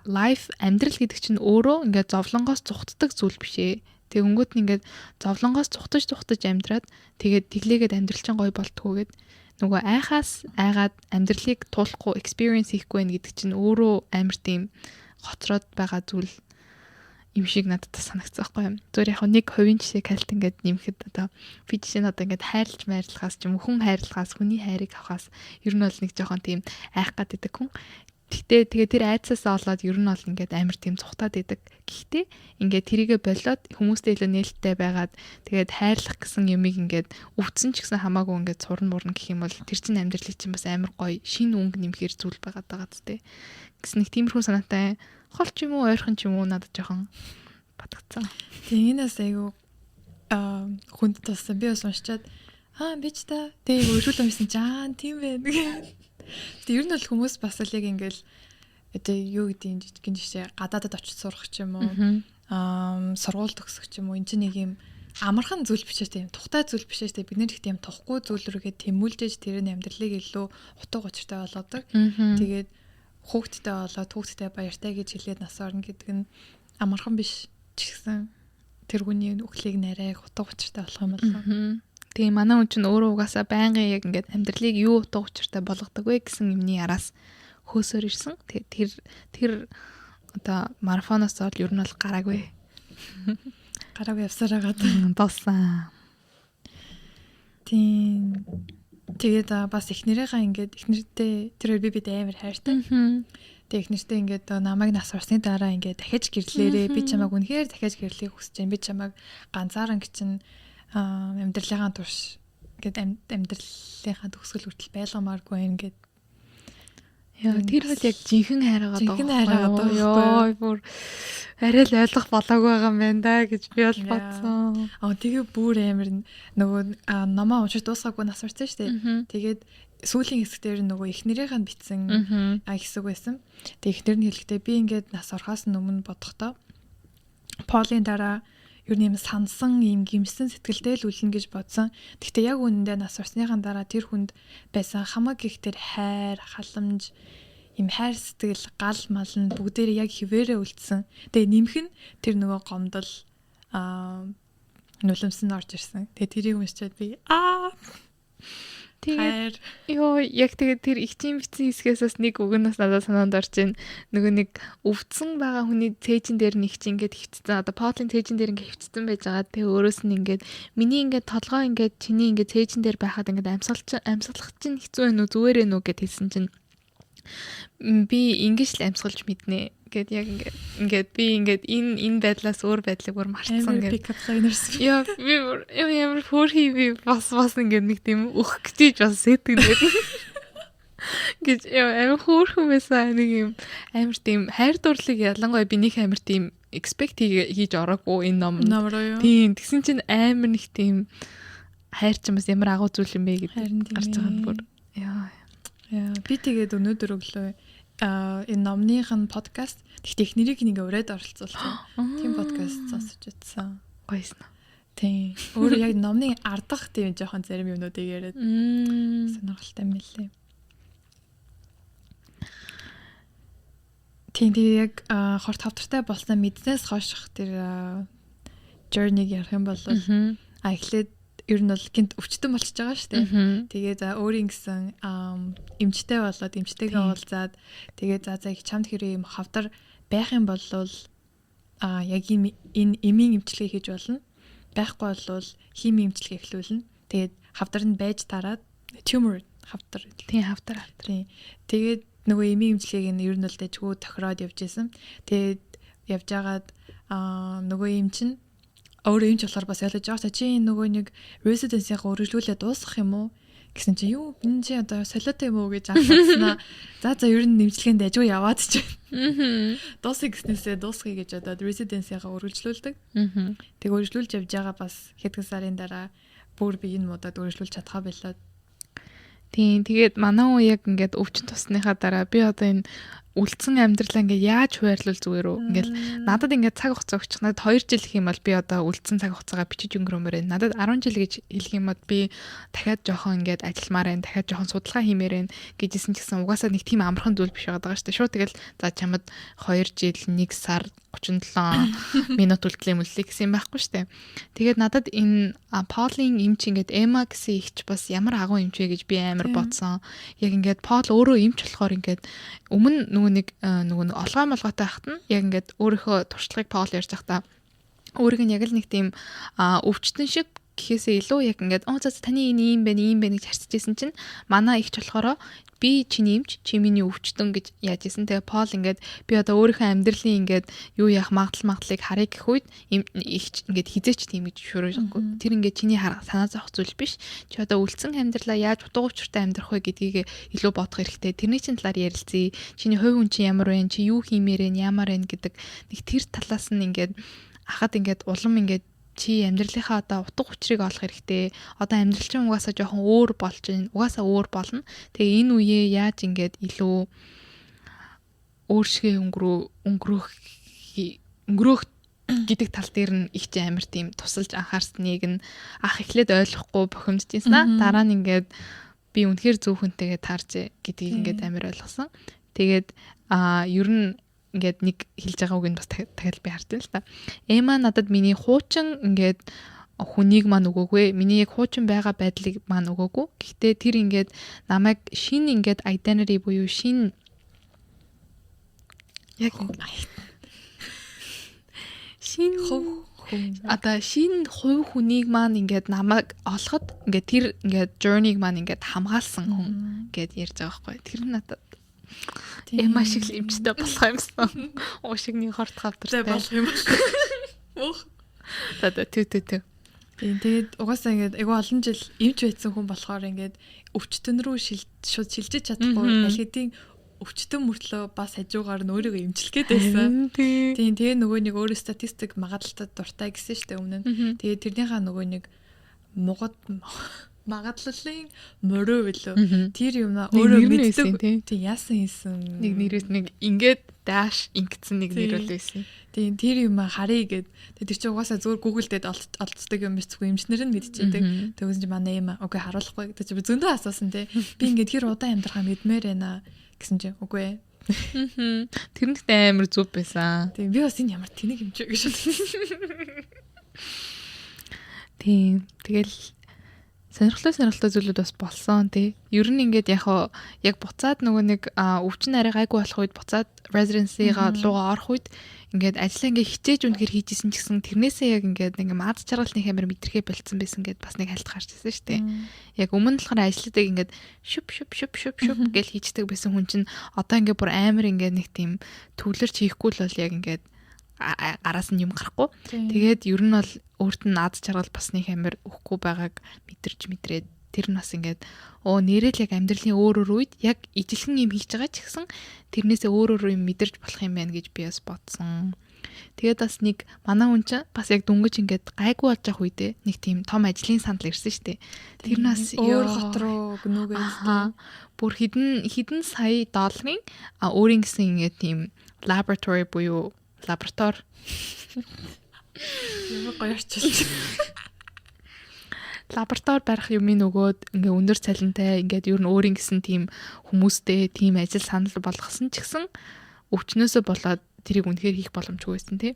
life, амьдрал гэдэг чинь өөрөө ингээд зовлонгоос зугтдаг зүйл биш ээ. Тэгэнгүүт нь ингээд зовлонгоос зугтаж зугтаж амьдраад, тэгээд тэглээгээд амьдрал чинь гоё болтгоо гэд, нөгөө айхаас айгаад амьдралыг туулахгүй, experience хийхгүй байх гэдэг чинь өөрөө амар тийм хоцроод байгаа зүйл юм шиг надад санагдсан байхгүй юм. Зүгээр яг нэг хувийн жишээ кальт ингээд нэмэхэд одоо би жишээ нь одоо ингээд хайрлаж майрлахаас ч юм уу, хүн хайрлахаас, хүний хайрыг авахаас ер нь бол нэг жоохон тийм айх гад идэг хүн. Гэхдээ тэгээ тэр айдсаасаа болоод ер нь бол ингээд амар тийм цухтаад идэг. Гэхдээ ингээд тэрийгэ болоод хүмүүстэй илүү нээлттэй байгаад, тэгээд хайрлах гэсэн юмыг ингээд өвдсөн ч гэсэн хамаагүй ингээд сурна мурна гэх юм бол тэр чинь амьдралыг чинь бас амар гоё шин өнгө нэмэхээр зүйл байгаад байгаа зү, гэсэн нэг тиймэрхүү санаатай хол ч юм уу, ойрхон ч юм уу надад жоохон батгцсан. Тийм, энэс айгу хүнд туссан. Би бас уншичаад аа, би ч та тэгээ өршөөл уншсан чи аа, тийм байх. Тэгээ ер нь бол хүмүүс бас л яг ингээл одоо юу гэдгийг, жижигэн жишээ, гадаадад очиж сурах ч юм уу, сургууль төгсөх ч юм уу, энэ чинь нэг юм амархан зүйл биш ээ, тийм тухтай зүйл биш ээ. Бид нэр их тийм тухгүй зүйл рүүгээ тэмүүлжээж тэр нь амьдралыг илүү утга учиртай болгодог. Тэгээд хүүхэдтэй болоод хүүхэдтэй баяртай гэж хэлээд нас орно гэдэг нь амархан биш ч гэсэн тэр хүний үхлийг нарай утга учиртай болох юм болоо. Тэгээ манай хүн чинь өөрөө угаасаа байнгын яг ингээд амьдралыг юу утга учиртай болгодог вэ гэсэн юмны араас хөөсөр ирсэн. Тэгээ тэр одоо марафоноос бол ер нь бол гараагүй. Гараагүй явсаар байгаад дууссан. Тийм. Тэгээд бас эхнэрийнхээ ингээд эхнэртэй тэр хоёр би бид амар хайртай. Тэгээ эхнэртэй ингээд намайг нас орсны дараа ингээд дахиж гэрлээрээ, би чамайг үнэхээр дахиж гэрлэхийг хүсэж байна. Би чамайг ганцааран гिचэн амьдралынхаа турш ингээд амьдралынхаа төгсгөл хүртэл байлгамааргүй байна гэд. Яа, тэр бол яг жинхэнэ хайр байгаа. Жинхэнэ хайр байгаа. Йоо, бүр арай л ойлгох болоогүй байгаа юм байна да гэж би бол бодсон. Аа, тэгээ бүр амар нөгөө номоо уншиж дуусгаагүй нас барсан шүү дээ. Тэгээд сүүлийн хэсэг дээр нөгөө эхнэрийнх нь бичсэн хэсэг байсан. Тэгээ эхнэр нь хэлэхдээ би ингээд нас орохоос өмнө бодохдоо Полын дараа ер нь юм сансан, юм гимсэн сэтгэлтэй л үлнэ гэж бодсон. Гэхдээ яг үнэндээ нас барсныхаа дараа тэр хүнд байсан хамаг их тэр хайр, халамж, юм хайр сэтгэл, гал мал нь бүгдээрээ яг хിവэрэ үлдсэн. Тэгээ нэмэх нь тэр нөгөө гомдол нулимс нь орж ирсэн. Тэгээ тэрийг уншичаад би аа Тэгээд ёо яг тэгээд тэр эгчийн бичсэн хэсгээс бас нэг үг нь бас надад санаанд орж ийн. Нөгөө нэг өвдсөн байгаа хүний цээжин дээр нэг чи ингээд хөвцсөн. Одоо Полын цээжин дээр ингээд хөвцсөн байж байгаа. Тэгээ өөрөөс нь ингээд миний ингээд толгой ингээд чиний ингээд цээжин дээр байхад ингээд амьсгалах чинь хэцүү байх нү, зүгээр ээ нү гэд хэлсэн чинь би ингэж л амьсгалж мэднэ гэд яг ингээд би ингээд энэ байдлаас өөр байдлыг бүр мартсан гэд. Pick up liners. Яа, би ямар хөөрхий, би бас ингээд нэг тийм өөх гэж бас сэтгэнэ гэж амар хөөрхөн байсан, нэг юм амар тийм хайр дурлалыг ялангуяа би нэг амар тийм expect хийж ороогүй энэ ном. Ном руу юу? Тийм, тэгсэн чинь амар нэг тийм хайр ч юм бас ямар агуу зүйл юм бэ гэдэг гарч байгаа нь бүр яа. Яа, би тэгээд өнөөдөр өглөө энэ номных нь подкаст, тэгтээ их нэрийг нэг ураад оролцуулсан. Тийм подкаст сонсож утсан. Гоёсэн. Тийм. Өөрөө яг номны ардах тийм жоохон зарим юмнуудыг яриад сонирхолтой юм лээ. Тийм, тэгээ яг хорт хавтартай болсон мэднээс хойших тэр journey-г ярих юм бол эхлээд ер нь бол гинт өвчтөн болчихж байгаа шүү дээ. Тэгээ за өөрийн гэсэн эмчтэй болоод эмчтэйгээ уулзаад тэгээ за их чамд хэрэг юм хавдар байх юм бол яг ийм энэ эмийн эмчилгээ хийж болно. Байхгүй бол химийн эмчилгээ эхлүүлнэ. Тэгээд хавдар нь байж тараад tumor хавдар. Тийм, хавдар. Тийм. Тэгээд нөгөө эмийн эмчилгээг нь ер нь бол дэжгүү тохироод явж исэн. Тэгээд явж агаад нөгөө эм чинь өөрөө эмч болохоор бас ойлгож байгаа. Чи нөгөө нэг residency-гаа үргэлжлүүлээ дуусгах юм уу гэсэн чи юу энэ чи одоо солиотой юм уу гэж асууснаа. За ер нь нэмжлэгэнд ажгүй яваад чи. Дуусгах гэснээсээ дуусгая гэж одоо residency-гаа үргэлжлүүлдэг. Тэг үргэлжлүүлж явж байгаа бас хэдхэн сарын дараа бүр би энэ муудад үргэлжлүүлж чадхаа боллоо. Тийм, тэгээд манай хүн яг ингээд өвчин тусныхаа дараа би одоо энэ үлдсэн амьдралаа ингээд яаж хуваарлуул зүгээр үү? Ингээл надад ингээд цаг хугацаа өгчих. Надад 2 жил гэх юм бол би одоо үлдсэн цаг хугацаагаа бичиж өнгөрөөмөр байна. Надад 10 жил гэж хэлэх юм бол би дахиад жоохон ингээд ажилламаар байна, дахиад жоохон судалгаа хиймээр байна гэжсэн ч гэсэн угаасаа нэг тийм амархан зүйл биш байгаа шүү дээ. Шууд тэгэл за чамд 2 жил 1 сар 37 минут үлдлээ мүллээ гэсэн юм байхгүй шүү дээ. Тэгээд надад энэ Полын эмч ингээд Эмма гэсэн ихч бас ямар агуу эмч вэ гэж би амар бодсон. Яг ингээд Пол өөрөө эмч болохоор ингээд өмнө нөгөө нэг олгой молгойтой байхад нь яг ингээд өөрийнхөө туршлагыг Пол ярьж байхдаа өөрийг нь яг л нэг тийм өвчтөн шиг гэхээсээ илүү яг ингээд оо за таны энэ ийм байна, ийм байна гэж харьцаж исэн чинь манай ихч болохоор би чиний эмч, чи миний өвчтөн гэж яаж исэн. Тэгээ Пол ингээд би одоо өөрийнхөө амьдралын ингээд юу яах магадлалыг харъя гэх үед ихч ингээд хизээч тийм гэж шуурахгүй. Тэр ингээд чиний санаа зовх зүйл биш. Чи одоо үлдсэн амьдралаа яаж утга учиртай амьдрах вэ гэдгийг илүү бодох хэрэгтэй. Тэрний чинь талаар ярилцъя. Чиний хувь хүн чинь ямар вэ? Чи юу хиймээр вэ? Ямар вэ гэдэг нэг тэр талаас нь ингээд хахад ингээд улам ингээд чи амьдралынхаа одоо утга учирыг олох хэрэгтэй. Одоо амьдрал чинь угаасаа жоохон өөр болж байна. Угаасаа өөр болно. Тэгээ энэ үеэ яаж ингээд илүү өөр шигээ өнгөрөөх гэдэг тал дээр нь их чи амар тийм тусалж анхаарсныг нь ах эхлээд ойлгохгүй бухимдчихсэн аа. Дараа нь ингээд би үнэхээр зөв хүнтэйгээ таарч гэдгийг ингээд амар ойлгосон. Тэгээд ер нь ингээд нэг хэлж байгаа үг нь бас дахиад би харж байна л та. Эмма надад миний хуучин ингээд хүнийг маань өгөөгүй. Миний яг хуучин байгаа байдлыг маань өгөөгүй. Гэхдээ тэр ингээд намайг шинэ ингээд identity буюу шинэ яг шинэ хувь хүн одоо шинэ хувь хүнийг маань ингээд намайг олоход ингээд тэр ингээд journey-г маань ингээд хамгаалсан хүн гэд ярьж байгаа байхгүй. Тэр нь надад Эмма шиг л эмчтэй болох юмсан. Уушигны хорт хавдартай болох юм байна. Өөх. За түү. Тийм, тэгээд угаасаа ингээд айгүй олон жил эмч байсан хүн болохоор ингээд өвчтөн рүү шууд шилжиж чадахгүй аль хэдийн өвчтөн мөртлөө бас хажуугаар нь өөрийгөө эмчлэх гээд байсан. Тийм, тэгээ нөгөө нэг өөрөө статистик магадлалтай дуртай гэсэн шүү дээ өмнө нь. Тэгээд тэрнийхээ нөгөө нэг мугад магадлалын мөрөө билүү. Тэр юм өөрөө мэддэг. Тийм, яасан хийсэн. Нэг нэрээс нэг ингээд dash ингэсэн нэг нэр бол байсан. Тийм, тэр юм харъя гэд. Тэр чинь угаасаа зүгээр Google дээр олддог юм биш, зүгээр эмчнэр нь мэдчихэдэг. Тэгсэн чинь манай юм окей харуулахгүй гэдэг чи би зөндөө асуусан тий. Би ингээд хэр удаан амьдрахаа мэдмээр байна гэсэн чинь үгүй ээ. Тэр нь гэхдээ амар зүв байсан. Тийм, би бас энэ ямар тэнэг юм чи гэж. Тийм, тэгэл Сонирхолтой зүйлүүд бас болсон тий. Ер нь ингээд яг яг буцаад нөгөө нэг өвчин арай гайгүй болох үед, буцаад residency-га лууга орох үед ингээд ажлаа ингээд хичээж үнэхээр хийжсэн ч гэсэн тэрнээсээ яг ингээд нэг маад чаргал нэг амар мэдрэхээ болцсон байсан гэд бас нэг хальт гарч ирсэн шүү дээ. Яг өмнө нь болохоор ажлуудыг ингээд шүп шүп шүп шүп шүп гэл хийждэг байсан хүн чинь одоо ингээд бүр амар ингээд нэг тийм төвлөрч хийхгүй л бол яг ингээд гараас нь юм гарахгүй. Тэгээд ер нь бол өөрт нь наад чаргал бас нэг амар өгөхгүй байгааг мэдэрч мэдрээд, тэр нь бас ингээд оо нэрэл яг амьдралын өөр өөр үед яг ижилхэн юм хийж байгаа ч гэсэн тэрнээсээ өөр өөр юм мэдэрч болох юм байна гэж би бас бодсон. Тэгээд бас нэг манай хүн чинь бас яг дөнгөж ингээд гайгүй болж явах үедээ нэг тийм том ажлын сандал ирсэн шүү дээ. Тэр нь бас өөр хот руу гнүүгээд бүр хэдэн хэдэн сая долларын өөрийн гэсэн ингээд тийм laboratory буюу лаборатори. Ямар гоё орчуулж. Лаборатори барих юмыг өгөөд, ингээ өндөр цалинтай, ингээд ер нь өөрийн гэсэн тийм хүмүүстэй тийм ажил санал болгосон ч гэсэн өвчнөөсөө болоод тэрийг үнэхээр хийх боломжгүй байсан, тий.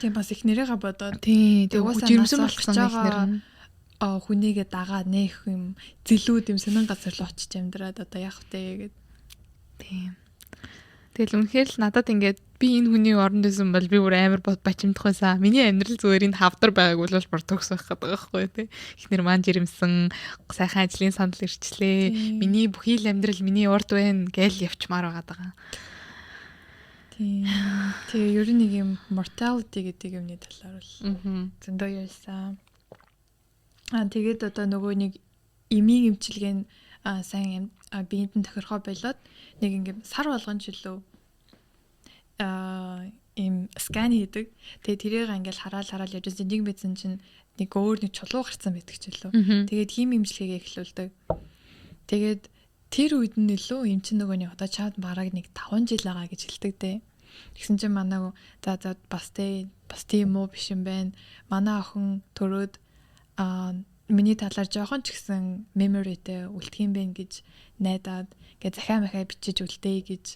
Тийм, бас их нэрээгээ бодоод. Тий, тэгээ жирэмсэн болсон их нэр нь. А хүнийгээ дагаа нэх юм зэлүүд юм сонин газар л очиж амьдраад одоо яах вэ гэд. Тийм. Тэгэл үнэхээр л надад ингээд би энэ хүний оронд байсан бол би бүр амар бачимдах байсан. Миний амьдрал зүгээр энэ хавдар байгааг бол бүр төгс байх гэдэг байгаа байхгүй, тий. Эхнэр маань жирэмсэн, сайхан ажлын сандал ирчлээ. Миний бүхий л амьдрал миний урд байна гээл явчмаар байгаа даа. Тийм. Тэгээ ер нь нэг юм mortality гэдэг юмны талаар бол зөндөө ярьсан. Аа, тэгээд одоо нөгөө нэг эмийн эмчилгээ нь сайн биед нь тохирохоо болоод нэг ингээ сар болгон ч илүү ийм scan хийдэг. Тэгээ тэрийг ингээл хараал хараал явж байсан. Нэг мэдсэн чинь нэг өөр нэг чулуу гарцсан байдаг ч үлээ. Тэгээд хим эмчилгээгээ эхлүүлдэг. Тэгээд тэр үед нь илүү эм чинь нөгөө нэг одоо чад бараг нэг 5 жил байгаа гэж хэлдэг дээ. Тэгсэн чинь манай за за бас те бас тийм үү, биш юм байна. Манай охин төрөөд миний талаар жоохон ч гэсэн memory-тэй үлдэх юм бэ гэж найдаад ингээ захиа махаа бичиж үлдээе гэж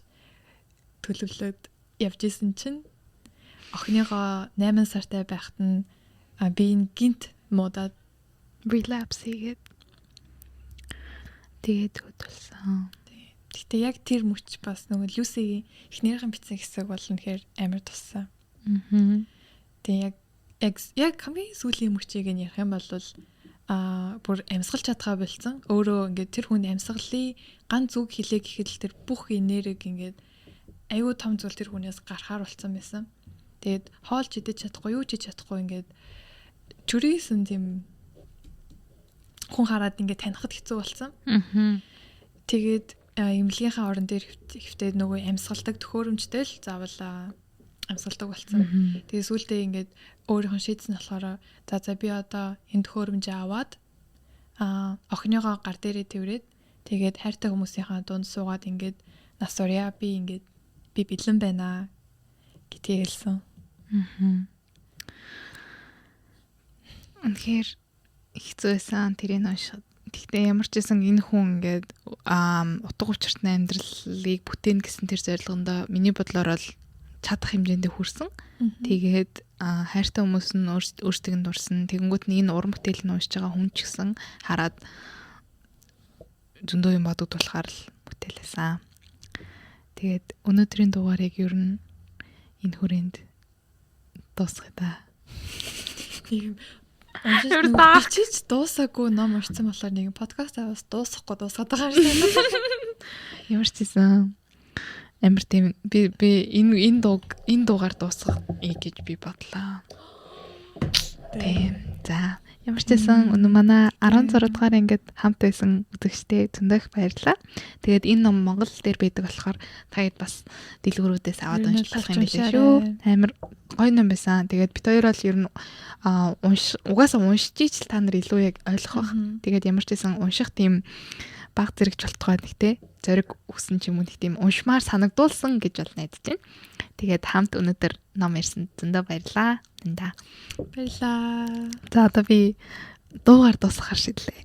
төлөвлөөд явж исэн чинь охиныгоо 8 сартай байхад нь би энэ гинт муудаад relapse хийгээд тэгээд хөдөлсөн. Гэтэ яг тэр мөч бас нөгөө Люсигийн эхнэрийн бичсэн хэсэг бол үнэхээр амар туссан. Тэгээ яг яг яг хамгийн сүүлийн мөчийг нь ярих юм бол бүр амьсгалж чадхаа болцсон. Өөрөө ингээд тэр хүн амьсгалын ганц үг хэлээ гэхэд л тэр бүх энерги ингээд аюу том зүйл тэр хүнээс гарахаар болцсон байсан. Тэгээд хоолч идэж чадахгүй, юу ч хийж чадахгүй, ингээд чөрийсэн тийм хүн хараад ингээд танихад хэцүү болсон. Тэгээд эмнэлгийнхаа орон дээр хэвтээд нөгөө амьсгалдаг төхөөрөмжтэй л заавал амьсгалдаг болсон. Тэгээ сүүлдээ ингээд өөрийнх нь шийдсэн болохоор за за би одоо энэ төхөөрөмжөө аваад охиныгоо гар дээрээ тэврээд, тэгээд хайртай хүмүүсийнхаа дунд суугаад ингээд нас урья, би ингээд би бэлэн байна гэдгийг хэлсэн. Үнэхээр хэцүү байсан тэрийг уншихад. Гэхдээ ямар ч байсан энэ хүн ингээд утга учиртай амьдралыг бүтээн гэсэн тэр зорилгондоо миний бодлоор бол чадах хэмжээндээ хүрсэн. Тэгээд хайртай хүмүүс нь өөрсдөг нь дурсан. Тэгэнгүүт нь энэ уран бүтээл нь уншиж байгаа хүн ч гэсэн хараад зөндөө юм бодогдуулахаар л бүтээлээсэн. Тэгээд өнөөдрийн дугаарыг ер нь энэ хүрээнд дуусгая та. Нэг уншиж бичиж дуусаагүй ном уншсан болохоор нэг подкаст аваас дуусахгүй дуусгаад байгаа юм шиг. Ямар ч байсан амар тийм би би энэ энэ дууг энэ дуугаар дуусгах гэж би бодлоо. Тийм. За, ямар ч байсан өнөө манай 16 дугаар ангид хамт байсан үзэгчтэй зөндөх баярлалаа. Тэгээд энэ ном монгол дээр байдаг болохоор та хэд бас дэлгүүрүүдээс аваад уншиж болох юм билээ шүү. Амар гоё ном байсан. Тэгээд бит хоёр бол ер нь унш угаасаа уншиж ич л та нар илүү яг ойлгох бах. Тэгээд ямар ч байсан унших тийм баг зэрэг болтгой нэг те зориг өгсөн ч юм уу, нэг тийм уншмаар санагдуулсан гэж бол найдаж байна. Тэгээд хамт өнөөдөр ном ярьсан зөндөө баярлаа. Нинда. Баярлаа. За, одоо би дуугаар дуусгахар шийдлээ.